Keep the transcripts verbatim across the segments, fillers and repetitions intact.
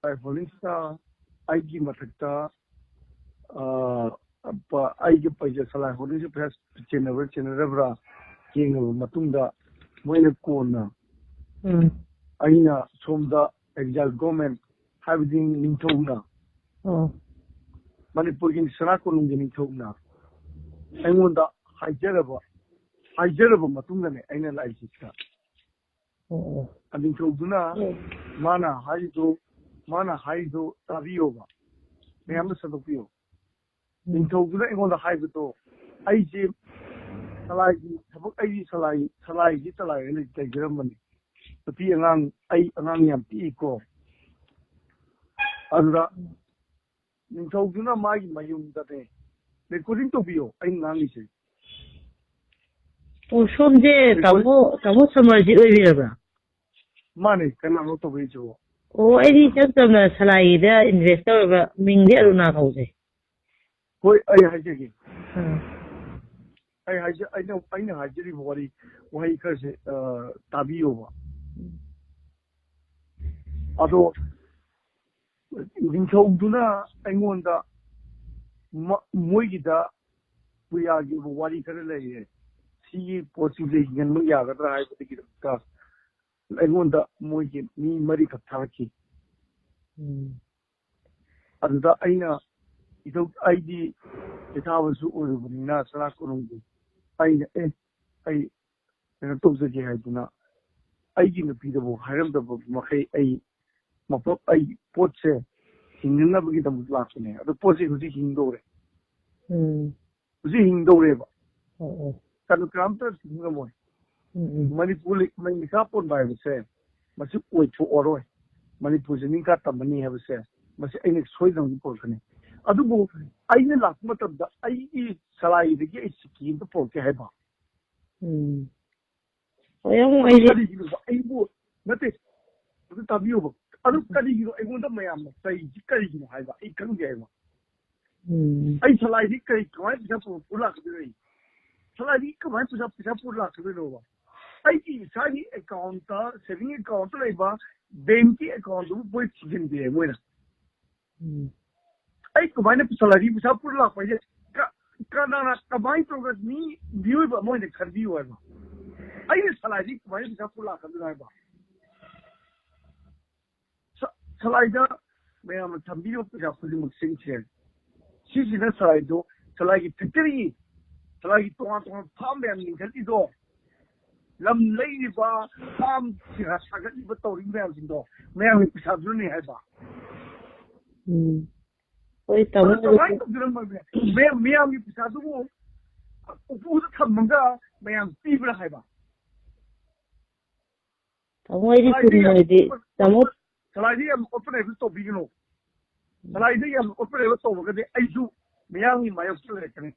ꯁꯂꯥꯏ ꯍꯣꯜꯗꯤꯡꯁꯇ ꯑꯩꯒꯤ ꯃꯊꯛꯇ, ꯑ, ꯄ-, ꯑꯩꯒꯤ ꯄꯩꯁꯥ, ꯁꯂꯥꯏ ꯍꯣꯜꯗꯤꯡꯁ ꯄꯩꯁꯥ ꯆꯦꯟꯅꯕ꯭ꯔꯥ ꯆꯦꯟꯅꯗꯕ꯭ꯔꯥ ꯌꯦꯡꯉꯕ ꯃꯇꯨꯡꯗ, ꯃꯣꯏꯅ ꯀꯣꯟꯅ ꯎꯝ꯫ ꯑꯩꯅ ꯁꯣꯝꯗ exile government, ꯍꯥꯏꯕꯗꯤ ꯅꯤꯡꯊꯧꯅ, ꯑꯣ꯫ ꯃꯅꯤꯄꯨꯔꯒꯤ ꯁꯅꯥ ꯀꯣꯅꯨꯡꯒꯤ ꯅꯤꯡꯊꯧꯅ ꯑꯩꯉꯣꯟꯗ ꯍꯥꯏꯖꯔꯕ, ꯍꯥꯏꯖꯔꯕ ꯃꯇꯨꯡꯗꯅꯦ ꯑꯩꯅ ꯂꯥꯛꯏꯁꯤꯗ꯫ ꯑꯣ, ꯑꯣ꯫ ꯅꯤꯡꯊꯧꯗꯨꯅ ꯎꯝ꯫ ꯃꯥꯅ ꯍꯥꯏꯔꯤꯗꯣ, ꯃꯥꯅ ꯍꯥꯏꯔꯤꯗꯣ ꯇꯥꯕꯤꯌꯣꯕ꯫ ꯃꯌꯥꯝꯅ ꯁꯟꯗꯣꯛꯄꯤꯌꯣ꯫ ꯎꯝ꯫ ꯅꯤꯡꯊꯧꯗꯨꯅ ꯑꯩꯉꯣꯟꯗ ꯍꯥꯏꯕꯗꯣ, ꯑꯩꯁꯦ ꯁꯂꯥꯏꯒꯤ ꯊꯕꯛ, ꯑꯩꯒꯤ ꯁꯂꯥꯏ, ꯁꯂꯥꯏꯒꯤ ꯁꯂꯥꯏ ꯑꯣꯏꯅ ꯂꯩꯖꯔꯝꯕꯅꯤ꯫ ꯅꯨꯄꯤ ꯑꯉꯥꯡ, ꯑꯩ ꯑꯉꯥꯡ ꯌꯥꯝ ꯄꯤꯛꯏꯀꯣ꯫ ꯑꯗꯨꯗ ꯅꯤꯡꯊꯧꯗꯨꯅ ꯃꯥꯒꯤ ꯃꯌꯨꯝꯗꯅꯦ recording ꯇꯧꯕꯤꯌꯣ ꯑꯩꯅ ꯉꯥꯡꯉꯤꯁꯦ꯫ ꯑꯣ, ꯁꯣꯝꯁꯦ recording ꯇꯥꯃꯣ, ꯇꯥꯃꯣ ꯁꯃꯔꯖꯤꯠ ꯑꯣꯏꯕꯤꯔꯕ꯭ꯔꯥ? ꯃꯥꯅꯦ, ꯀꯅꯥꯅꯣ ꯇꯧꯕꯤꯔꯤꯁꯤꯕꯣ? ꯑꯣ, ꯑꯩꯗꯤ ꯏꯆꯝ ꯆꯝꯅ ꯁꯂꯥꯏꯒꯤꯗ invest ꯇꯧꯔꯕ, ꯃꯤꯡꯗꯤ ꯑꯔꯨꯅꯥ ꯀꯧꯖꯩ꯫ ꯍꯣꯏ, ꯑꯩ ꯍꯥꯏꯖꯒꯦ꯫ ꯎꯝ꯫ ꯑꯩ ꯍꯥꯏꯖ-, ꯑꯩꯅ, ꯑꯩꯅ ꯍꯥꯏꯖꯔꯤꯕ ꯋꯥꯔꯤ, ꯋꯥꯍꯩ ꯈꯔꯁꯦ, ꯑ, ꯇꯥꯕꯤꯌꯣꯕ꯫ ꯎꯝ꯫ ꯑꯗꯣ ꯅꯤꯡꯊꯧꯗꯨꯅ ꯑꯩꯉꯣꯟꯗ ꯃ-, ꯃꯣꯏꯒꯤꯗ ꯄꯨꯌꯥꯒꯤ ꯋꯥꯔꯤ ꯈꯔ ꯂꯩꯌꯦ, ꯁꯤꯒꯤ ꯄꯣꯠꯁꯤꯡꯁꯦ ꯍꯤꯡꯍꯟꯕ ꯌꯥꯒꯗ꯭ꯔꯥ ꯍꯥꯏꯕꯗꯒꯤꯗꯃꯛꯇ ꯑꯩꯉꯣꯟꯗ ꯃꯣꯏꯒꯤ ꯃꯤ ꯃꯔꯤꯈꯛ ꯊꯥꯔꯛꯈꯤ꯫ ꯎꯝ꯫ ꯑꯗꯨꯗ ꯑꯩꯅ ꯏꯊꯧ-, ꯑꯩꯗꯤ ꯄꯤꯊꯥꯕꯁꯨ ꯑꯣꯏꯔꯨꯕꯅꯤꯅ ꯁꯅꯥ ꯀꯣꯅꯨꯡꯒꯤ, ꯑꯩꯅ, "ꯑꯦ, ꯑꯩ ꯀꯩꯅꯣ ꯇꯧꯖꯒꯦ" ꯍꯥꯏꯗꯨꯅ ꯑꯩꯒꯤ ꯅꯨꯄꯤꯗꯕꯨ ꯍꯥꯏꯔꯝꯗꯕ ꯃꯈꯩ ꯑꯩ ꯃꯐꯝ, ꯑꯩ ꯄꯣꯠꯁꯦ ꯍꯤꯡꯅꯅꯕꯒꯤꯗꯃꯛ ꯂꯥꯛꯄꯅꯦ꯫ ꯑꯗꯣ ꯄꯣꯠꯁꯦ ꯍꯧꯖꯤꯛ ꯍꯤꯡꯗꯧꯔꯦ꯫ ꯎꯝ꯫ ꯍꯧꯖꯤꯛ ꯍꯤꯡꯗꯧꯔꯦꯕ꯫ ꯑꯣ, ꯑꯣ꯫ ꯀꯩꯅꯣ ꯀꯅꯥꯝꯇ ꯍꯤꯡꯉꯝꯃꯣꯏ꯫ ꯎꯝ, ꯎꯝ꯫ ꯃꯅꯤꯄꯨꯔ ꯂꯩ-, ꯃꯩ ꯅꯤꯡꯈꯥ ꯄꯣꯟꯕ ꯍꯥꯏꯕꯁꯦ ꯃꯁꯤ ꯑꯣꯏꯊꯣꯛꯑꯔꯣꯏ꯫ ꯃꯅꯤꯄꯨꯔꯁꯦ ꯅꯤꯡꯈꯥ ꯇꯝꯃꯅꯤ ꯍꯥꯏꯕꯁꯦ ꯃꯁꯤ ꯑꯩꯅ ꯁꯣꯏꯗꯅ ꯄꯨꯔꯛꯀꯅꯤ꯫ ꯑꯗꯨꯕꯨ ꯑꯩꯅ ꯂꯥꯛꯄ ꯃꯇꯝꯗ ꯑꯩꯒꯤ ꯁꯂꯥꯏꯗꯒꯤ ꯑꯩ ꯁꯤꯀꯤ ꯑꯝꯇ ꯄꯨꯔꯛꯀꯦ ꯍꯥꯏꯕ꯫ ꯎꯝ꯫ ꯍꯣꯏ, ꯑꯃꯨꯛ ꯑꯩꯁꯦ ꯀꯔꯤꯒꯤꯅꯣꯕ? ꯑꯩꯕꯨ, ꯅꯠꯇꯦ, ꯑꯗꯨ ꯇꯥꯕꯤꯌꯣꯕ꯫ ꯑꯗꯨ ꯀꯔꯤꯒꯤꯅꯣ ꯑꯩꯉꯣꯟꯗ ꯃꯌꯥꯝꯅ ꯆꯩꯁꯤ ꯀꯔꯤꯒꯤꯅꯣ ꯍꯥꯏꯕ ꯑꯩ ꯈꯪꯗꯦ ꯍꯥꯏꯕ꯫ ꯎꯝ꯫ ꯑꯩ ꯁꯂꯥꯏꯗꯤ ꯀꯔꯤ, ꯀꯃꯥꯏꯅ ꯄꯩꯁꯥ ꯄꯨ-, ꯄꯨ ꯂꯥꯛꯀꯗꯣꯏꯅꯣ ꯑꯩ? ꯁꯂꯥꯏꯗꯤ ꯀꯃꯥꯏꯅ ꯄꯩꯁꯥ, ꯄꯩꯁꯥ ꯄꯨ ꯂꯥꯛꯀꯗꯣꯏꯅꯣꯕ? ꯑꯩꯒꯤ ꯏꯁꯥꯒꯤ ꯑꯦꯀꯥꯎꯟꯇ, ꯁꯦꯚꯤꯡ ꯑꯦꯀꯥꯎꯟꯇ ꯂꯩꯕ ꯕꯦꯡꯀꯤ ꯑꯦꯀꯥꯎꯟꯗꯨꯕꯨ ꯃꯣꯏ ꯊꯤꯖꯤꯟꯗꯦ ꯃꯣꯏꯅ꯫ ꯎꯝ꯫ ꯑꯩ ꯀꯃꯥꯏꯅ ꯁꯦꯂꯔꯤ ꯄꯩꯁꯥ ꯄꯨꯔ ꯂꯥꯛꯄ ꯍꯥꯏꯁꯦ ꯀ-, ꯀꯅꯥꯅ ꯀꯃꯥꯏꯅ ꯇꯧꯔꯒ ꯃꯤ, ꯃꯤꯑꯣꯏꯕ ꯑꯃ ꯑꯣꯏꯅ ꯈꯟꯕꯤꯌꯨ ꯍꯥꯏꯕ? ꯑꯩꯅ ꯁꯦꯂꯔꯤ ꯀꯃꯥꯏꯅ ꯄꯩꯁꯥ ꯄꯨꯔ ꯂꯥꯛꯀꯗꯣꯏꯅꯣ ꯍꯥꯏꯕ? ꯁ-, ꯁꯂꯥꯏꯗ ꯃꯌꯥꯝꯅ ꯊꯝꯕꯤꯔꯤꯕ ꯄꯩꯁꯥ ꯈꯨꯗꯤꯡꯃꯛꯁꯤꯡꯁꯦ, ꯁꯤꯁꯤꯅ ꯁꯂꯥꯏꯗꯣ, ꯁꯂꯥꯏꯒꯤ ꯐꯦꯛꯇꯔꯤ, ꯁꯂꯥꯏꯒꯤ ꯇꯣꯉꯥꯟ ꯇꯣꯉꯥꯟꯕ ꯐꯥꯝ ꯃꯌꯥꯝ ꯂꯤꯡꯈꯠꯂꯤꯗꯣ, ꯂꯝ ꯂꯩꯔꯤꯕ, ꯐꯥꯝ ꯁꯥꯒꯠꯂꯤꯕ, ꯇꯧꯔꯤꯕ ꯃꯌꯥꯝꯁꯤꯡꯗꯣ, ꯃꯌꯥꯝꯒꯤ ꯄꯩꯁꯥꯗꯨꯅꯅꯦ ꯍꯥꯏꯕ꯫ ꯎꯝ꯫ ꯍꯣꯏ, ꯇꯥꯃꯣ, ꯑꯗꯨ ꯀꯃꯥꯏꯅ ꯇꯧꯗꯣꯏꯅꯣ? ꯃꯌꯥꯝ, ꯃꯌꯥꯝꯒꯤ ꯄꯩꯁꯥꯗꯨꯕꯨ ꯎꯄꯨꯗ ꯊꯝꯃꯒ ꯃꯌꯥꯝ ꯄꯤꯕ꯭ꯔꯥ ꯍꯥꯏꯕ? ꯇꯥꯃꯣ, ꯑꯩꯗꯤ ꯆꯨꯝꯅꯗꯤ, ꯇꯥꯃꯣ, ꯁꯂꯥꯏꯗꯤ ꯌꯥꯝ ꯑꯣꯄꯟ ꯑꯦꯕꯜ ꯇꯧꯕꯤꯒꯅꯨ꯫ ꯁꯂꯥꯏꯗꯤ ꯌꯥꯝ ꯑꯣꯄꯟ ꯑꯦꯕꯜ ꯇꯧꯔꯒꯗꯤ ꯑꯩꯁꯨ ꯃꯤꯌꯥꯝꯒꯤ ꯃꯥꯌꯣꯛꯇ ꯂꯩꯔꯛꯀꯅꯤ꯫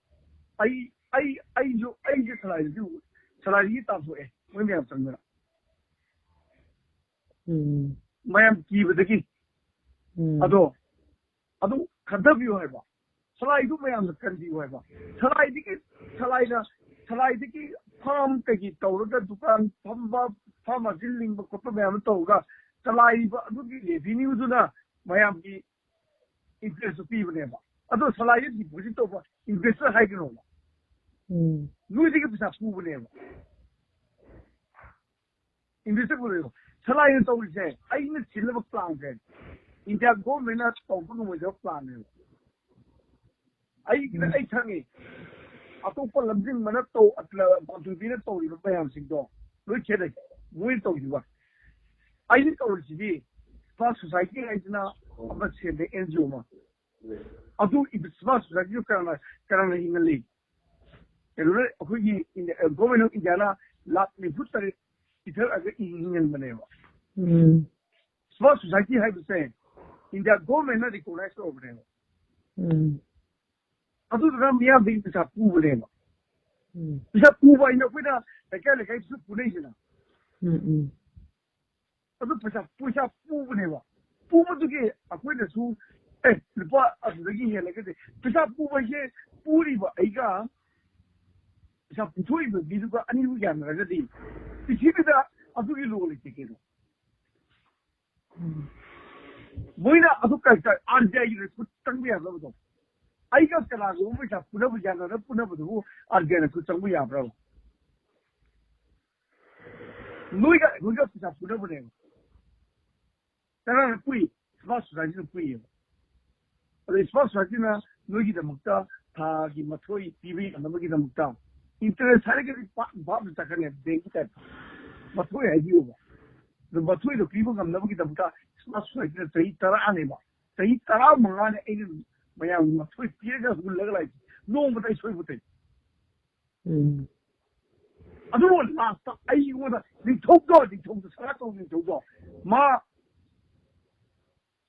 ꯑꯩ, ꯑꯩ, ꯑꯩꯁꯨ, ꯑꯩꯁꯦ ꯁꯂꯥꯏꯗꯤ, ꯁꯂꯥꯏꯗꯤ ꯇꯥꯟꯊꯣꯛꯑꯦ ꯃꯣꯏ ꯃꯌꯥꯝ ꯆꯪꯗꯅ꯫ ꯎꯝ꯫ ꯃꯌꯥꯝ ꯀꯤꯕꯗꯒꯤ꯫ ꯎꯝ꯫ ꯑꯗꯣ, ꯑꯗꯨ ꯈꯟꯊꯕꯤꯌꯨ ꯍꯥꯏꯕ꯫ ꯁꯂꯥꯏꯗꯨ ꯃꯌꯥꯝꯅ ꯀꯟꯕꯤꯌꯨ ꯍꯥꯏꯕ꯫ ꯁꯂꯥꯏꯗꯒꯤ, ꯁꯂꯥꯏꯅ, ꯁꯂꯥꯏꯗꯒꯤ ꯐꯥꯝ ꯀꯩꯒꯤ ꯇꯧꯔꯒ ꯗꯨꯀꯥꯟ ꯐꯝꯕ, ꯐꯥꯔꯃꯥꯁꯤ ꯂꯤꯡꯕ ꯈꯣꯠꯄ ꯃꯌꯥꯝ ꯑꯃ ꯇꯧꯔꯒ ꯆꯂꯥꯏꯕ ꯑꯗꯨꯒꯤ ꯔꯦꯚꯤꯅ꯭ꯌꯨꯗꯨꯅ ꯃꯌꯥꯝꯒꯤ ꯏꯟꯇꯔꯦꯁꯇꯨ ꯄꯤꯕꯅꯦꯕ꯫ ꯑꯗꯣ ꯁꯂꯥꯏꯗ ꯗꯤꯄꯣꯖꯤꯠ ꯇꯧꯕ ꯏꯟꯚꯦꯁꯇꯔ ꯍꯥꯏꯒꯅꯣꯕ꯫ ꯎꯝ꯫ ꯅꯣꯏꯗꯒꯤ ꯄꯩꯁꯥ ꯄꯨꯕꯅꯦꯕ꯫ ꯏꯟꯚꯦꯁꯇꯔ ꯄꯨꯔꯛꯑꯦꯕ꯫ ꯁꯂꯥꯏꯅ ꯇꯧꯔꯤꯁꯦ, ꯑꯩꯅ ꯁꯤꯜꯂꯕ ꯄ꯭ꯂꯥꯟꯁꯦ ꯏꯟꯗꯤꯌꯥ ꯒꯣꯔꯃꯦꯟꯅ ꯇꯧꯕ ꯉꯝꯃꯣꯏꯗꯕ ꯄ꯭ꯂꯥꯟꯅꯦꯕ꯫ ꯑꯩ, ꯎꯝ꯫ ꯑꯩ ꯈꯪꯉꯤ꯫ ꯑꯇꯣꯞꯄ ꯂꯝꯖꯤꯡꯕꯅ ꯇꯧ-, ꯑꯇ-, ꯄꯥꯟꯊꯣꯏꯕꯤꯅ ꯇꯧꯔꯤꯕ ꯃꯌꯥꯝꯁꯤꯡꯗꯣ ꯂꯣꯏ ꯈꯦꯠꯅꯩ꯫ ꯃꯣꯏꯅ ꯇꯧꯔꯤꯕ, ꯑꯩꯅ ꯇꯧꯔꯤꯁꯤꯗꯤ ꯁꯃꯥꯖ ꯁꯣꯁꯥꯏꯇꯤ ꯍꯥꯏꯁꯤꯅ ꯑꯃ ꯁꯦꯝꯃꯦ, ꯑꯦꯟ ꯖꯤ ꯑꯣ ꯑꯃ꯫ ꯑꯗꯨ ꯁꯃꯥꯖ ꯁꯣꯁꯥꯏꯇꯤꯗꯨ ꯀꯅꯥꯅ, ꯀꯅꯥꯅ ꯍꯤꯡꯍꯜꯂꯤ? ꯀꯩꯅꯣꯅ, ꯑꯩꯈꯣꯏꯒꯤ ꯏꯟꯗꯤꯌꯥ, ꯒꯣꯔꯃꯦꯟ ꯑꯣꯐ ꯏꯟꯗꯤꯌꯥꯅ ꯂꯥꯈ ꯅꯤꯐꯨ ꯇꯔꯦꯠ ꯄꯤꯊꯔꯛꯑꯒ ꯍꯤꯡꯍꯟꯕꯅꯦꯕ꯫ ꯎꯝ꯫ ꯁꯃꯥꯖ ꯁꯣꯁꯥꯏꯇꯤ ꯍꯥꯏꯕꯁꯦ ꯏꯟꯗꯤꯌꯥ ꯒꯣꯔꯃꯦꯟꯅ ꯔꯤꯀꯣꯛꯅꯥꯏꯁ ꯇꯧꯔꯕꯅꯦꯕ꯫ ꯎꯝ꯫ ꯑꯗꯨꯗꯨꯅ ꯃꯤꯌꯥꯝꯗꯒꯤ ꯄꯩꯁꯥ ꯄꯨꯕꯅꯦꯕ꯫ ꯎꯝ꯫ ꯄꯩꯁꯥ ꯄꯨꯕ ꯍꯥꯏꯅ ꯑꯩꯈꯣꯏꯅ ꯂꯩꯀꯥꯏ ꯂꯩꯀꯥꯏꯗꯁꯨ ꯄꯨꯅꯩꯗꯅ꯫ ꯎꯝ, ꯎꯝ꯫ ꯑꯗꯨ ꯄꯩꯁꯥ, ꯄꯩꯁꯥ ꯄꯨꯕꯅꯦꯕ꯫ ꯄꯨꯕꯗꯨꯒꯤ ꯑꯩꯈꯣꯏꯅꯁꯨ, "ꯑꯦ, ꯂꯨꯄꯥ ꯑꯗꯨꯗꯒꯤ ꯍꯦꯜꯂꯒꯗꯤ", ꯄꯩꯁꯥ ꯄꯨꯕ ꯍꯥꯏꯁꯦ ꯄꯨꯔꯤꯕ ꯑꯩꯒ ꯄꯩꯁꯥ ꯄꯨꯊꯣꯛꯏꯕ ꯃꯤꯗꯨꯒ ꯑꯅꯤꯗꯨ ꯌꯥꯅꯔꯒꯗꯤ ꯄ꯭ꯔꯤꯊꯤꯕꯤꯗ ꯑꯗꯨꯒꯤ ꯂꯣ ꯂꯩꯇꯦ ꯀꯩꯅꯣ꯫ ꯃꯣꯏꯅ ꯑꯗꯨ ꯀꯔꯤ ꯀꯔꯤ ꯑꯥꯔ ꯕꯤ ꯑꯥꯏꯒꯤꯗ ꯈꯨꯠ ꯆꯪꯕ ꯌꯥꯗꯕꯗꯣ? ꯑꯩꯒ ꯀꯅꯥꯒꯨꯝꯕ ꯄꯩꯁꯥ ꯄꯨꯅꯕ ꯌꯥꯅꯔ ꯄꯨꯅꯕꯗꯨꯕꯨ ꯑꯥꯔ ꯕꯤ ꯑꯥꯏꯅ ꯈꯨꯠ ꯆꯪꯕ ꯌꯥꯕ꯭ꯔꯕ? ꯅꯣꯏꯒ ꯑꯩꯈꯣꯏꯒ ꯄꯩꯁꯥ ꯄꯨꯅꯕꯅꯦꯕ꯫ ꯀꯅꯥꯅ ꯄꯨꯏ? ꯁꯃꯥꯖ ꯁꯣꯁꯥꯏꯇꯤꯅ ꯄꯨꯏꯌꯦꯕ꯫ ꯑꯗꯣ ꯁꯃꯥꯖ ꯁꯣꯁꯥꯏꯇꯤꯅ ꯅꯣꯏꯒꯤꯗꯃꯛꯇ ꯊꯥꯒꯤ ꯃꯊꯣꯏ ꯄꯤꯕ ꯌꯥꯅꯕꯒꯤꯗꯃꯛꯇ ꯏꯟꯇꯔꯦꯁ ꯍꯥꯏꯔꯒꯗꯤ ꯄꯥꯛ ꯚꯥꯞꯅ ꯆꯠꯀꯅꯦꯕ, ꯕꯦꯡꯀꯤ ꯇꯥꯏꯞꯇ꯫ ꯃꯊꯣꯏ ꯍꯥꯏꯕꯤꯌꯨꯕ꯫ ꯑꯗꯣ ꯃꯊꯣꯏꯗꯣ ꯄꯤꯕ ꯉꯝꯅꯕꯒꯤꯗꯃꯛꯇ ꯁꯃꯥꯖ ꯁꯣꯁꯥꯏꯇꯤꯅ ꯆꯍꯤ ꯇꯔꯥꯅꯦꯕ꯫ ꯆꯍꯤ ꯇꯔꯥꯃꯉꯥꯅꯦ ꯑꯩꯅ ꯃꯌꯥꯝꯒꯤ ꯃꯊꯣꯏ ꯄꯤꯔꯒ ꯍꯨꯜꯂꯒ ꯂꯥꯛꯏꯁꯦ꯫ ꯅꯣꯡꯃꯇ ꯑꯩ ꯁꯣꯏꯕ ꯇꯧꯏ꯫ ꯎꯝ꯫ ꯑꯗꯨꯕꯨ ꯂꯥꯁꯇ ꯑꯩꯉꯣꯟꯗ ꯅꯤꯡꯊꯧꯗꯣ, ꯅꯤꯡꯊꯧꯗꯣ, ꯁꯅꯥꯇꯣꯟ ꯅꯤꯡꯊꯧꯗꯣ, ꯃꯥ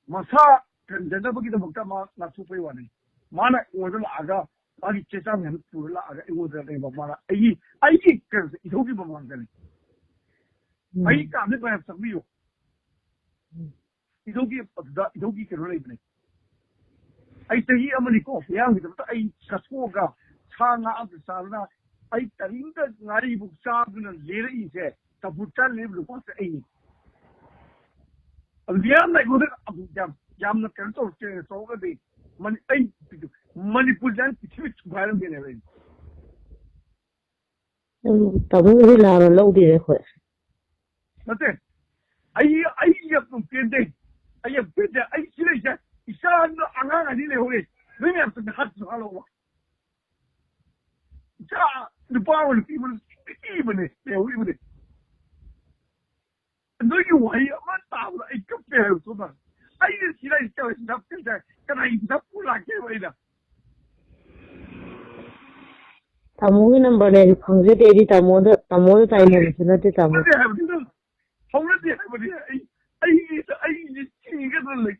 ꯃꯁꯥ ꯀꯟꯖꯅꯕꯒꯤꯗꯃꯛꯇ ꯃꯥ ꯂꯥꯞꯊꯣꯛꯄꯩ ꯋꯥꯅꯤ꯫ ꯃꯥꯅ ꯑꯩꯉꯣꯟꯗ ꯂꯥꯛꯑꯒ, ꯃꯥꯒꯤ ꯆꯦ ꯆꯥꯡ ꯃꯌꯥꯝ ꯄꯨꯔ ꯂꯥꯛꯑꯒ ꯑꯩꯉꯣꯟꯗꯅꯦꯕ ꯃꯥꯅ ꯑꯩꯒꯤ, ꯑꯩꯒꯤ ꯀꯩꯅꯣꯁꯦ ꯏꯙꯧꯒꯤ ꯃꯃꯥꯡꯗꯅꯦ꯫ ꯎꯝ꯫ ꯑꯩ ꯀꯥꯗ ꯃꯌꯥꯝ ꯆꯪꯕꯤꯌꯨ꯫ ꯎꯝ꯫ ꯏꯙꯧꯒꯤ ꯑꯗꯨꯗ ꯏꯙꯧꯒꯤ ꯀꯩꯅꯣ ꯂꯩꯕꯅꯦ꯫ ꯑꯩ ꯆꯍꯤ ꯑꯃꯅꯤꯀꯣ ꯃꯌꯥꯡꯒꯤꯗꯃꯛꯇ ꯑꯩ ꯆꯠꯊꯣꯛꯑꯒ ꯁꯥ ꯉꯥ ꯑꯝꯇ ꯆꯥꯗꯅ ꯑꯩ ꯀꯔꯤꯝꯇ ꯉꯥꯔꯤꯕꯨ ꯆꯥꯗꯅ ꯂꯩꯔꯛꯏꯁꯦ, ꯆꯝꯐꯨꯠ ꯆꯥ ꯂꯩꯔꯤꯕ ꯅꯨꯄꯥꯁꯦ ꯑꯩꯅꯤ꯫ ꯑꯗꯨ ꯃꯤꯌꯥꯝꯅ ꯑꯩꯉꯣꯟꯗ ꯑꯗꯨ ꯌꯥꯝ, ꯌꯥꯝꯅ ꯀꯩꯅꯣ ꯇꯧꯔꯛꯇꯦ, ꯇꯧꯔꯒꯗꯤ ꯃꯅꯤ-, ꯑꯩ ꯃꯅꯤꯄꯨꯔꯁꯦ ꯑꯩ ꯄ꯭ꯔꯤꯊꯤꯕꯤ ꯊꯨꯒꯥꯏꯔꯝꯒꯦꯅꯦꯕ ꯑꯩ꯫ ꯎꯝ, ꯇꯥꯃꯣ ꯍꯣꯏ ꯂꯥꯟꯅ ꯂꯧꯗꯦꯅꯦ ꯑꯩꯈꯣꯏ꯫ ꯅꯠꯇꯦ, ꯑꯩ, ꯑꯩ ꯌꯥꯝ ꯄꯦꯟꯗꯦ, ꯑꯩ ꯌꯥꯝ ꯄꯦꯟꯗꯦ꯫ ꯑꯩ ꯁꯤ ꯂꯩꯁꯦ, ꯏꯆꯥꯗꯣ ꯑꯉꯥꯡ ꯑꯅꯤ ꯂꯩꯍꯧꯔꯦ, ꯅꯣꯏ ꯃꯌꯥꯝ ꯆꯪꯗ ꯍꯥꯠꯁꯨ ꯍꯥꯠꯂꯧꯕ꯫ ꯏꯆꯥ ꯅꯨꯄꯥ ꯑꯃ ꯅꯨꯄꯤ ꯑꯃ ꯄꯤꯕꯅꯦ, ꯂꯩꯍꯧꯔꯤꯕꯅꯦ꯫ ꯅꯣꯏꯒꯤ ꯋꯥꯍꯩ ꯑꯃ ꯇꯥꯕꯗ ꯑꯩ ꯀꯞꯄꯦ ꯍꯥꯏꯕ ꯁꯣꯝꯗ꯫ ꯑꯩꯅ ꯁꯤꯗ ꯑꯩ ꯀꯞꯄꯦ, ꯅꯞꯄꯦ, ꯀꯅꯥꯒꯤ ꯅꯞꯄꯨ ꯂꯥꯛꯀꯦꯕ ꯑꯩꯅ? ꯇꯥꯃꯣꯒꯤ ꯅꯝꯕꯔꯅꯦ ꯑꯩꯁꯨ ꯈꯪꯖꯗꯦ, ꯑꯩꯗꯤ ꯇꯥꯃꯣꯗ, ꯇꯥꯃꯣꯗ ꯇꯥꯏꯅꯕꯁꯨ ꯅꯠꯇꯦ ꯇꯥꯃꯣ꯫ ꯍꯧꯅꯗꯦ ꯍꯥꯏꯕꯅꯤꯅ, ꯍꯧꯅꯗꯦ ꯍꯥꯏꯕꯅꯤ꯫ ꯑꯩ, ꯑꯩꯒꯤ, ꯑꯩꯒꯤ ꯆꯤꯡꯒꯗ꯭ꯔ ꯂꯩ꯫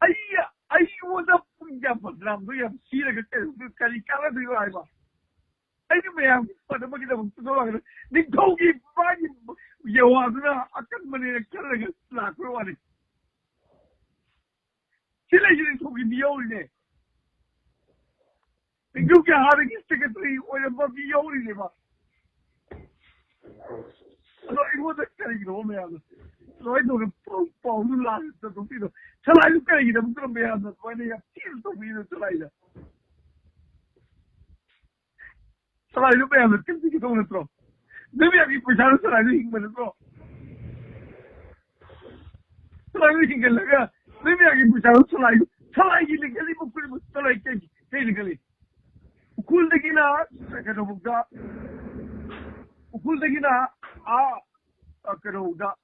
ꯑꯩ, ꯑꯩꯉꯣꯟꯗ ꯄꯨꯡ ꯀꯌꯥ ꯕꯗꯅꯥꯝꯗꯣ ꯌꯥꯝ ꯁꯤꯔꯒ ꯀꯔꯤ, ꯀꯔꯤ ꯀꯥꯟꯅꯗꯣꯏꯅꯣ ꯍꯥꯏꯕ? ꯑꯩꯅ ꯃꯌꯥꯝꯒꯤ ꯐꯅꯕꯒꯤꯗꯃꯛꯇ ꯊꯣꯛꯂꯛꯑꯒ ꯅꯤꯡꯊꯧꯒꯤ ꯃꯥꯒꯤ ꯌꯦꯋꯥꯗꯨꯅ ꯑꯀꯟꯕꯅꯦꯅ ꯈꯜꯂꯒ ꯂꯥꯛꯄ ꯋꯥꯅꯤ꯫ ꯁꯤ ꯂꯩꯁꯤ ꯅꯤꯡꯊꯧꯒꯤ ꯃꯤꯑꯣꯏꯅꯦ꯫ ꯄꯤꯟꯇꯨꯒꯤ ꯍꯥꯟꯅꯒꯤ ꯁꯦꯀ꯭ꯔꯦꯇꯔꯤ ꯑꯣꯏꯔꯝꯕ ꯃꯤ ꯌꯥꯎꯔꯤꯅꯦꯕ꯫ ꯑꯗꯣ ꯑꯩꯉꯣꯟꯗ ꯀꯔꯤꯒꯤꯅꯣ ꯃꯌꯥꯝꯅ ꯁꯨꯃꯥꯏꯅ ꯇꯧꯔꯒ ꯄꯥꯎ-, ꯄꯥꯎꯗꯨ ꯂꯥꯟꯅ ꯆꯠꯊꯣꯛꯄꯤꯗꯣ? ꯁꯂꯥꯏꯗꯨ ꯀꯔꯤꯒꯤꯗꯃꯛꯇ ꯃꯌꯥꯝꯅ ꯁꯨꯃꯥꯏꯅ ꯌꯥꯝ ꯊꯤꯅ ꯇꯧꯕꯤꯔꯤꯅꯣ ꯁꯂꯥꯏꯗ? ꯁꯂꯥꯏꯗꯨ ꯃꯌꯥꯝꯅ ꯀꯔꯤꯒꯤ ꯇꯧ ꯅꯠꯇ꯭ꯔꯣ? ꯅꯣꯏ ꯃꯌꯥꯝꯒꯤ ꯄꯩꯁꯥꯗꯣ ꯁꯂꯥꯏꯗꯨ ꯍꯤꯡꯕ ꯅꯠꯇ꯭ꯔꯣ? ꯁꯂꯥꯏꯗꯨ ꯍꯤꯡꯒꯠꯂꯒ ꯅꯣꯏ ꯃꯌꯥꯝꯒꯤ ꯄꯩꯁꯥꯗꯣ ꯁꯂꯥꯏꯗꯨ, ꯁꯂꯥꯏꯒꯤ ꯂꯤꯡꯈꯠꯂꯤꯕ ꯈꯨꯗꯤꯡꯃꯛ ꯁꯂꯥꯏ ꯀꯩ, ꯀꯩ ꯂꯤꯡꯈꯠꯂꯤ? ꯎꯈ꯭ꯔꯨꯜꯗꯒꯤꯅ ꯀꯩꯅꯣꯐꯥꯎꯗ, ꯎꯈ꯭ꯔꯨꯜꯗꯒꯤꯅ ꯑꯥ, ꯑ, ꯀꯩꯅꯣꯐꯥꯎꯗ,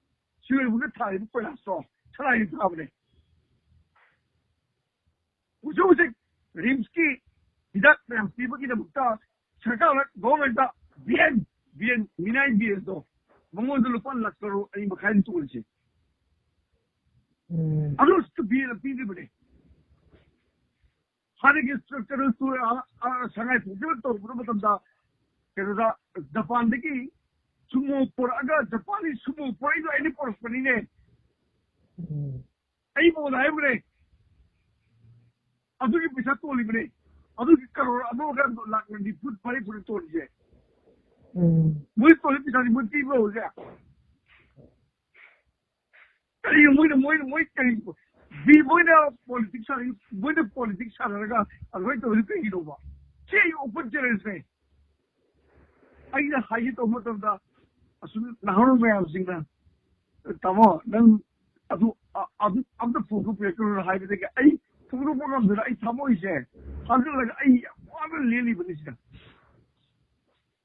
ꯁꯤꯔꯣꯏꯕꯨꯡꯗ ꯊꯥꯔꯤꯕ ꯀꯣꯏꯂꯥꯁꯇꯣ ꯁꯂꯥꯏꯅ ꯊꯥꯕꯅꯦ꯫ ꯍꯧꯖꯤꯛ ꯍꯧꯖꯤꯛ ꯔꯤꯝꯁꯀꯤ ꯍꯤꯗꯥꯛ ꯃꯌꯥꯝ ꯄꯤꯕꯒꯤꯗꯃꯛꯇ ꯁꯔꯀꯥꯔꯅ, ꯒꯣꯚꯔꯟꯃꯦꯟꯠꯇ ꯕꯤ ꯑꯦꯟ, ꯕꯤ ꯑꯦꯟ, ꯃꯤꯅꯥꯏ ꯕꯤ ꯑꯦꯟꯗꯣ ꯃꯉꯣꯟꯗ ꯂꯨꯄꯥ ꯂꯥꯈ ꯀꯔꯣꯔ ꯑꯅꯤ ꯃꯈꯥꯏꯅꯤ ꯇꯣꯜꯂꯤꯁꯦ꯫ ꯎꯝ꯫ ꯑꯗꯨ ꯕꯤ ꯑꯦꯟꯅ ꯄꯤꯔꯤꯕꯅꯦ꯫ ꯍꯥꯟꯅꯒꯤ ꯀꯩꯅꯣ ꯇꯨ-, ꯑ, ꯑ, ꯁꯉꯥꯏ ꯐꯦꯁꯇꯤꯚꯦꯜ ꯇꯧꯔꯨꯕ ꯃꯇꯝꯗ ꯀꯩꯅꯣꯗ ꯖꯄꯥꯟꯗꯒꯤ ꯁꯨꯃꯣ ꯄꯨꯔꯛꯑꯒ, ꯖꯄꯥꯟꯒꯤ ꯁꯨꯃꯣ ꯄꯨꯔꯛꯏꯗꯣ ꯑꯩꯅ ꯄꯨꯔꯛꯄꯅꯤꯅꯦ꯫ ꯎꯝ꯫ ꯑꯩ ꯃꯉꯣꯟꯗ ꯍꯥꯏꯕꯅꯦ꯫ ꯑꯗꯨꯒꯤ ꯄꯩꯁꯥ ꯇꯣꯜꯂꯤꯕꯅꯦ꯫ ꯑꯗꯨꯒꯤ ꯀꯔꯣꯔ ꯑꯃꯒ ꯂꯥꯛ ꯅꯤꯐꯨ ꯃꯔꯤꯐꯨꯅ ꯇꯣꯜꯂꯤꯁꯦ꯫ ꯎꯝ꯫ ꯃꯣꯏ ꯇꯣꯜꯂꯤ ꯄꯩꯁꯥꯁꯤ ꯃꯣꯏ ꯄꯤꯕ꯭ꯔꯣ ꯍꯧꯖꯤꯛ? ꯀꯔꯤꯅꯣ ꯃꯣꯏꯅ, ꯃꯣꯏꯅ, ꯃꯣꯏ ꯀꯔꯤ, ꯕꯤ-, ꯃꯣꯏꯅ ꯄꯣꯂꯤꯇꯤꯛꯁ ꯁꯥꯟꯅ-, ꯃꯣꯏꯅ ꯄꯣꯂꯤꯇꯤꯛꯁ ꯁꯥꯟꯅꯔꯒ ꯑꯗꯨꯃꯥꯏꯅ ꯇꯧꯔꯤꯗꯨ ꯀꯩꯒꯤꯅꯣꯕ? ꯁꯤ ꯑꯩ ꯑꯣꯄꯟ ꯆꯦꯂꯦꯟꯖꯅꯦ꯫ ꯑꯩꯅ ꯍꯥꯏꯒꯦ ꯇꯧꯕ ꯃꯇꯝꯗ ꯑꯁꯨꯝ ꯅꯍꯥꯔꯣꯜ ꯃꯌꯥꯝꯁꯤꯡꯅ, "ꯇꯥꯃꯣ, ꯅꯪ ꯑꯗꯨ, ꯑ-, ꯑꯗꯨ ꯑꯝꯇ ꯐꯣꯡꯗꯣꯛꯄꯤꯔꯛꯀꯅꯨ" ꯍꯥꯏꯕꯗꯒꯤ ꯑꯩ ꯐꯣꯡꯗꯣꯛꯄ ꯉꯝꯗꯅ ꯑꯩ ꯊꯃꯣꯏꯁꯦ ꯍꯥꯟꯖꯜꯂꯒ ꯑꯩ ꯌꯥꯝ ꯋꯥꯅ ꯂꯦꯜꯂꯤꯕꯅꯤ ꯁꯤꯗ꯫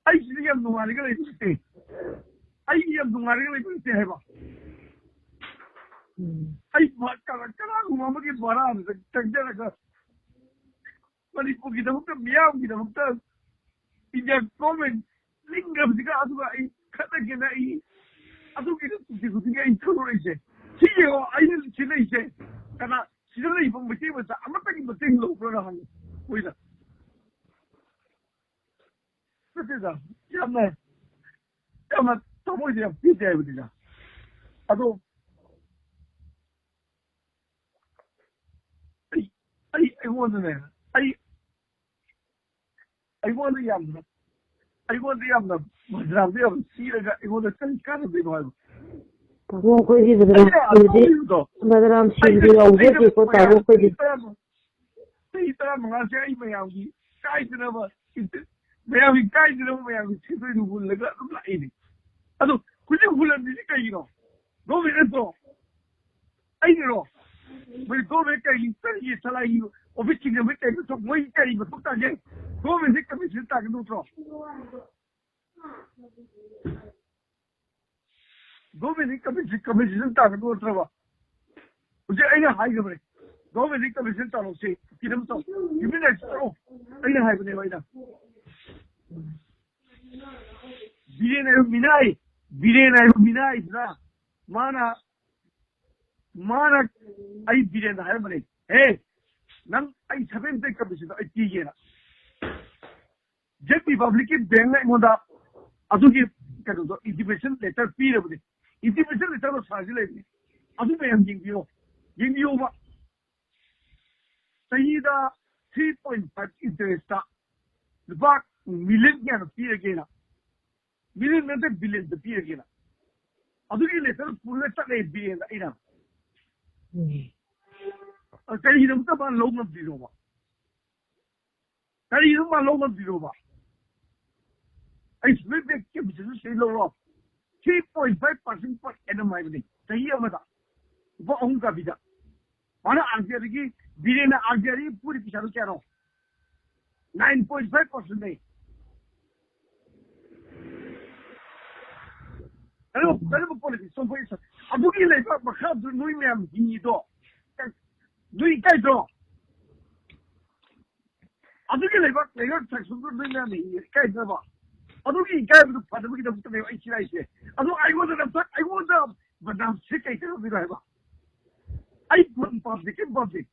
ꯑꯩ ꯁꯤꯗ ꯌꯥꯝ ꯅꯨꯡꯉꯥꯏꯔꯒ ꯂꯩꯕ ꯅꯠꯇꯦ꯫ ꯑꯩ ꯌꯥꯝ ꯅꯨꯡꯉꯥꯏꯔꯒ ꯂꯩꯕ ꯅꯠꯇꯦ ꯍꯥꯏꯕ꯫ ꯎꯝ꯫ ꯑꯩ ꯚ-, ꯀꯅꯥ-, ꯀꯅꯥꯒꯨꯝꯕ ꯑꯃꯒꯤ ꯚꯔꯥꯗꯨꯗ ꯆꯪꯖꯔꯒ ꯃꯅꯤꯄꯨꯔꯒꯤꯗꯃꯛꯇ, ꯃꯤꯌꯥꯝꯒꯤꯗꯃꯛꯇ ꯏꯟꯗꯤꯌꯥ ꯒꯣꯔꯃꯦꯟ ꯂꯤꯡꯈ꯭ꯔꯕꯁꯤꯒ ꯑꯗꯨꯒ ꯑꯩ ꯈꯠꯅꯒꯦꯅ ꯑꯩ ꯑꯗꯨꯒꯤꯗ ꯇꯨꯡꯁꯤ ꯈꯨꯗꯤꯡꯒꯤ ꯑꯩ ꯊꯧꯔꯛꯏꯁꯦ꯫ ꯁꯤ ꯌꯦꯡꯉꯣ, ꯑꯩꯅ ꯁꯤꯜꯂꯛꯏꯁꯦ꯫ ꯀꯅꯥ ꯁꯤꯗ ꯂꯩꯕ ꯃꯩꯇꯩ ꯃꯆꯥ ꯑꯃꯠꯇꯒꯤ ꯃꯇꯦꯡ ꯂꯧꯕ꯭ꯔꯥꯅ ꯍꯪꯉꯤ ꯃꯣꯏꯅ꯫ ꯅꯠꯇꯦꯗ, ꯌꯥꯝꯅ, ꯌꯥꯝꯅ ꯊꯃꯣꯏꯗ ꯌꯥꯝ ꯄꯦꯟꯗꯦ ꯍꯥꯏꯕꯅꯤꯗ꯫ ꯑꯗꯣ ꯑꯩ, ꯑꯩ, ꯑꯩꯉꯣꯟꯗꯅꯦ, ꯑꯩ, ꯑꯩꯉꯣꯟꯗ ꯌꯥꯝꯅ ꯑꯩꯉꯣꯟꯗ ꯌꯥꯝꯅ ꯕꯗꯅꯥꯝꯗ ꯌꯥꯝ ꯁꯤꯔꯒ ꯑꯩꯉꯣꯟꯗ ꯀꯔꯤ ꯀꯥꯟꯅꯗꯣꯏꯅꯣ ꯍꯥꯏꯕ? ꯇꯥꯃꯣ, ꯑꯩꯈꯣꯏꯗꯤ ꯕꯗꯅꯥꯝ ꯑꯩꯅ ꯁꯤꯕꯗꯤ ꯑꯇꯧꯕꯗꯣ ꯕꯗꯅꯥꯝ ꯁꯤꯕꯗꯤ ꯑꯩꯅ ꯌꯥꯎꯖꯗꯦꯀꯣ ꯇꯥꯃꯣ, ꯃꯌꯥꯝ ꯑꯩꯈꯣꯏꯗꯤ꯫ ꯆꯍꯤ ꯇꯔꯥꯃꯉꯥ ꯆꯍꯤ ꯇꯔꯥꯃꯉꯥꯁꯦ ꯑꯩ ꯃꯌꯥꯝꯒꯤ ꯀꯥꯏꯗꯅꯕ ꯏꯟꯇ- ꯃꯌꯥꯝꯒꯤ ꯀꯥꯏꯗꯅꯕ ꯃꯌꯥꯝꯒꯤ ꯁꯦꯟꯗꯣꯏꯗꯨ ꯍꯨꯜꯂꯒ ꯑꯗꯨꯝ ꯂꯥꯛꯏꯅꯦ꯫ ꯑꯗꯣ ꯍꯧꯖꯤꯛ ꯍꯨꯜꯂꯝꯃꯤꯁꯤ ꯀꯩꯒꯤꯅꯣ? ꯒꯣꯔꯃꯦꯟ ꯅꯠꯇ꯭ꯔꯣ? ꯑꯩꯅꯔꯣ? ꯃꯣꯏ ꯒꯣꯔꯃꯦꯟ ꯀꯔꯤ ꯀꯔꯤꯒꯤ ꯁꯂꯥꯏꯒꯤ ꯑꯣꯐꯤꯁꯁꯤꯡꯗ ꯃꯣꯏ ꯀꯔꯤ ꯃꯊꯧ ꯃꯣꯏ ꯀꯔꯤ ꯃꯊꯧ ꯇꯥꯒꯦ? ꯒꯣꯔꯃꯦꯟꯁꯦ ꯀꯃꯤꯁꯟ ꯇꯥꯒꯗꯧ ꯅꯠꯇ꯭ꯔꯣ? ꯒꯣꯔꯃꯦꯟꯒꯤ ꯀꯃꯤꯁꯟ ꯀꯃꯤꯁꯟ ꯇꯥꯒꯗꯧ ꯅꯠꯇ꯭ꯔꯕ? ꯍꯧꯖꯤꯛ ꯑꯩꯅ ꯍꯥꯏꯈ꯭ꯔꯕꯅꯦ, ꯒꯣꯔꯃꯦꯟꯒꯤ ꯀꯃꯤꯁꯟ ꯇꯥꯔꯣꯁꯦ ꯀꯤꯔꯝ ꯇꯧ, ꯍ꯭ꯌꯨꯃꯦꯟ ꯔꯥꯏꯠꯁ ꯇꯧ꯫ ꯑꯩꯅ ꯍꯥꯏꯕꯅꯦꯕ ꯑꯩꯅ꯫ ꯕꯤꯔꯦꯟ ꯍꯥꯏꯕ ꯃꯤꯅꯥꯏ, ꯕꯤꯔꯦꯟ ꯍꯥꯏꯕ ꯃꯤꯅꯥꯏꯗꯨꯅ ꯃꯥꯅ ꯃꯥꯅ ꯑꯩ ꯕꯤꯔꯦꯟꯗ ꯍꯥꯏꯔꯝꯕꯅꯦ, "ꯍꯦ, ꯅꯪ ꯑꯩ ꯁꯚꯦꯟ ꯄꯦ ꯀꯃꯤꯁꯟꯗꯣ ꯑꯩ ꯄꯤꯒꯦꯅ꯫ ꯖꯦꯠ ꯔꯤꯄꯕ꯭ꯂꯤꯛꯀꯤ ꯕꯦꯡꯅ ꯑꯩꯉꯣꯟꯗ ꯑꯗꯨꯒꯤ ꯀꯩꯅꯣꯗꯣ ꯏꯟꯇꯤꯃꯦꯁꯟ ꯂꯦꯇꯔ ꯄꯤꯔꯕꯅꯦ꯫ ꯏꯟꯇꯤꯃꯦꯁꯟ ꯂꯦꯇꯔꯗꯣ ꯁꯥꯔꯁꯤ ꯂꯩꯕꯅꯦ꯫ ꯑꯗꯨ ꯃꯌꯥꯝ ꯌꯦꯡꯕꯤꯌꯣ, ꯌꯦꯡꯕꯤꯌꯣꯕ꯫ ꯆꯍꯤꯗ ꯊ꯭ꯔꯤ ꯄꯣꯏꯟ ꯐꯥꯏꯚ ꯏꯟꯇꯔꯦꯁꯇ ꯂꯨꯄꯥ ꯃꯤꯂꯤꯌꯟ ꯀꯌꯥꯅꯣ ꯄꯤꯔꯒꯦꯅ꯫ ꯃꯤꯂꯤꯌꯟ ꯅꯠꯇꯦ, ꯕꯤꯂꯤꯌꯟꯗ ꯄꯤꯔꯒꯦꯅ꯫ ꯑꯗꯨꯒꯤ ꯂꯦꯇꯔ ꯄꯨꯔꯒ ꯆꯠꯂꯦ ꯕꯤꯔꯦꯟꯗ ꯑꯩꯅ꯫ ꯀꯔꯤꯒꯤꯗꯃꯛꯇ ꯃꯥ ꯂꯧ ꯉꯝꯗ꯭ꯔꯤꯅꯣꯕ? ꯀꯔꯤꯒꯤꯅꯣ ꯃꯥ ꯂꯧ ꯉꯝꯗ꯭ꯔꯤꯅꯣꯕ? ꯑꯩ ꯁꯨꯃꯥꯏ ꯕꯦꯛ ꯀꯦꯄꯤꯇꯦꯜꯗꯨ ꯁꯤ ꯂꯧꯔꯣ꯫ Three point five percent per annum ꯍꯥꯏꯕꯅꯤ ꯆꯍꯤ ꯑꯃꯗ꯫ ꯂꯨꯄꯥ ꯑꯍꯨꯝ ꯀꯥꯕꯤꯗ꯫ ꯃꯥꯅ ꯑꯥꯔ ꯕꯤ ꯑꯥꯏꯗꯒꯤ, ꯕꯤꯔꯦꯟꯅ ꯑꯥꯔ ꯕꯤ ꯑꯥꯏꯗꯒꯤ ꯄꯨꯔꯤ ꯄꯩꯁꯥꯗꯨ ꯀꯌꯥꯅꯣ? ꯅꯥꯏꯟ ꯄꯣꯏꯟ ꯐꯥꯏꯚ ꯄꯥꯔꯁꯦꯟꯅꯦ꯫ ꯀꯔꯝꯕ, ꯀꯔꯝꯕ ꯄꯣꯂꯤꯇꯤꯛꯁꯅꯣ ꯑꯩꯈꯣꯏ ꯁ-, ꯑꯗꯨꯒꯤ ꯂꯩꯕꯥꯛ ꯃꯈꯥꯗꯨ ꯅꯣꯏ ꯃꯌꯥꯝ ꯍꯤꯡꯉꯤꯗꯣ ꯅꯣꯏ ꯏꯀꯥꯏꯗ꯭ꯔꯣ? ꯑꯗꯨꯒꯤ ꯂꯩꯕꯥꯛ, ꯂꯩꯉꯥꯛ ꯁꯪꯁꯨꯗ ꯅꯣꯏ ꯃꯌꯥꯝ ꯍꯤꯡꯉꯤ ꯏꯀꯥꯏꯗ꯭ꯔꯕ? ꯑꯗꯨꯒꯤ ꯏꯀꯥꯏꯕꯗꯨ ꯐꯅꯕꯒꯤꯗꯃꯛꯇꯅꯦꯕ ꯑꯩ ꯁꯤꯔꯥꯏꯁꯦ꯫ ꯑꯗꯨ ꯑꯩꯉꯣꯟꯗ ꯅꯝꯊꯛ, ꯑꯩꯉꯣꯟꯗ ꯕꯗꯅꯥꯝꯁꯦ ꯀꯩ ꯀꯥꯟꯅꯗꯣꯏꯅꯣ ꯍꯥꯏꯕ? ꯑꯩ ꯐꯝ ꯄꯥꯝꯗꯦ, ꯀꯩꯝ ꯄꯥꯝꯗꯦ꯫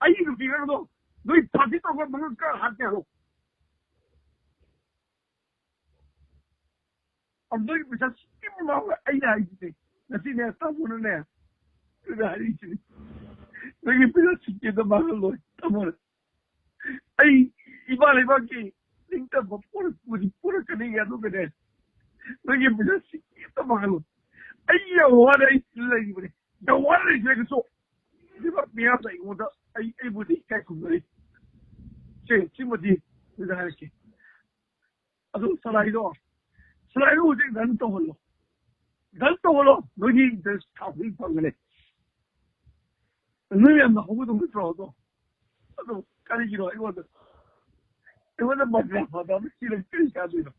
ꯑꯩꯒꯤ ꯅꯨꯄꯤ ꯑꯉꯥꯡꯗꯣ ꯅꯣꯏ ꯄꯥꯔꯇꯤ ꯇꯧꯕ ꯃꯉꯛ ꯀ ꯍꯥꯠꯀꯦ ꯍꯥꯏꯔꯣ? ꯑꯗꯨꯒꯤ ꯄꯩꯁꯥ ꯁꯤꯀꯤ ꯃꯃꯥꯡꯗ ꯑꯩꯅ ꯍꯥꯏꯁꯤꯅꯦ, ꯉꯁꯤꯅꯦ ꯇꯥꯃꯣꯅꯅꯦ, ꯑꯗꯨꯗ ꯍꯥꯏꯔꯤꯁꯤꯅꯦ, ꯅꯣꯏꯒꯤ ꯄꯩꯁꯥ ꯁꯤꯀꯤꯗ ꯃꯥꯡꯍꯜꯂꯣꯏ ꯇꯥꯃꯣꯅ꯫ ꯑꯩ ꯏꯃꯥ ꯂꯩꯕꯥꯛꯀꯤ ꯅꯤꯡꯇꯝꯕ ꯄꯣꯔꯛꯄꯗꯤ ꯄꯣꯔꯛꯀꯅꯤ, ꯑꯗꯨꯒꯅꯦ, ꯅꯣꯏꯒꯤ ꯄꯩꯁꯥ ꯁꯤꯀꯤ ꯑꯝꯇ ꯃꯥꯡꯍꯜꯂꯣ꯫ ꯑꯩ ꯌꯥꯝ ꯋꯥꯅ ꯑꯩ ꯂꯩꯕꯅꯦ, ꯌꯥꯝ ꯋꯥꯅ ꯂꯩꯖꯔꯒꯁꯨ ꯂꯩꯕꯥꯛ ꯃꯤꯌꯥꯝꯅ ꯑꯩꯉꯣꯟꯗ, ꯑꯩ, ꯑꯩꯕꯨꯗꯤ ꯏꯀꯥꯏ ꯈꯨꯝꯅꯔꯤ꯫ ꯁꯦ, ꯁꯤꯃꯗꯤ ꯅꯣꯏꯗ ꯍꯥꯏꯔꯛꯀꯦ꯫ ꯑꯗꯨ ꯁꯂꯥꯏꯗꯣ, ꯁꯂꯥꯏꯗꯣ ꯍꯧꯖꯤꯛ ꯔꯟ ꯇꯧꯍꯜꯂꯣ, ꯔꯟ ꯇꯧꯍꯜꯂꯣ꯫ ꯅꯣꯏꯒꯤ ꯏꯟꯇꯔꯦꯁ ꯊꯥꯎꯖꯟ ꯐꯪꯒꯅꯤ꯫ ꯅꯣꯏ ꯌꯥꯝꯅ ꯍꯧꯒꯗꯧ ꯅꯠꯇ꯭ꯔꯣ? ꯑꯗꯣ, ꯑꯗꯣ ꯀꯔꯤꯒꯤꯅꯣ ꯑꯩꯉꯣꯟꯗ, ꯑꯩꯉꯣꯟꯗ ꯃꯖꯥ ꯐꯗꯕ ꯁꯤꯔ ꯀꯔꯤ ꯆꯥꯗꯣꯏꯅꯣ?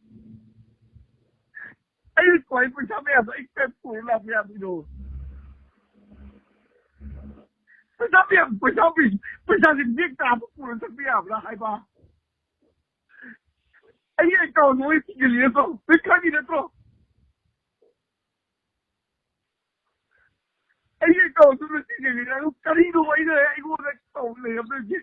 ꯑꯩ ꯈ꯭ꯋꯥꯏ ꯄꯩꯁꯥ ꯃꯌꯥꯝꯗꯣ ꯑꯩ ꯀꯔꯤ ꯄꯨꯔ ꯂꯥꯛꯄ ꯌꯥꯗꯣꯏꯅꯣ? ꯄꯩꯁꯥ ꯃꯌꯥꯝ, ꯄꯩꯁꯥ ꯃꯌꯥꯝ, ꯄꯩꯁꯥꯁꯦ ꯕꯦꯛ ꯇꯥꯕ ꯄꯨꯔ ꯆꯠꯄ ꯌꯥꯕ꯭ꯔꯥ ꯍꯥꯏꯕ? ꯑꯩꯒꯤ ꯑꯦꯀꯥꯎꯟꯗꯣ ꯃꯣꯏ ꯊꯤꯡꯖꯤꯜꯂꯤ ꯅꯠꯇ꯭ꯔꯣ? ꯅꯣꯏ ꯈꯪꯉꯤ ꯅꯠꯇ꯭ꯔꯣ? ꯑꯩꯒꯤ ꯑꯦꯀꯥꯎꯟꯗꯨ ꯂꯣꯏ ꯊꯤꯡꯖꯤꯜꯂꯤ꯫ ꯑꯗꯨ ꯀꯔꯤꯅꯣ ꯑꯩꯅ, ꯑꯩꯉꯣꯟꯗ ꯑꯦꯀꯥꯎꯟ ꯂꯩꯔꯝꯗꯣꯏꯁꯦ?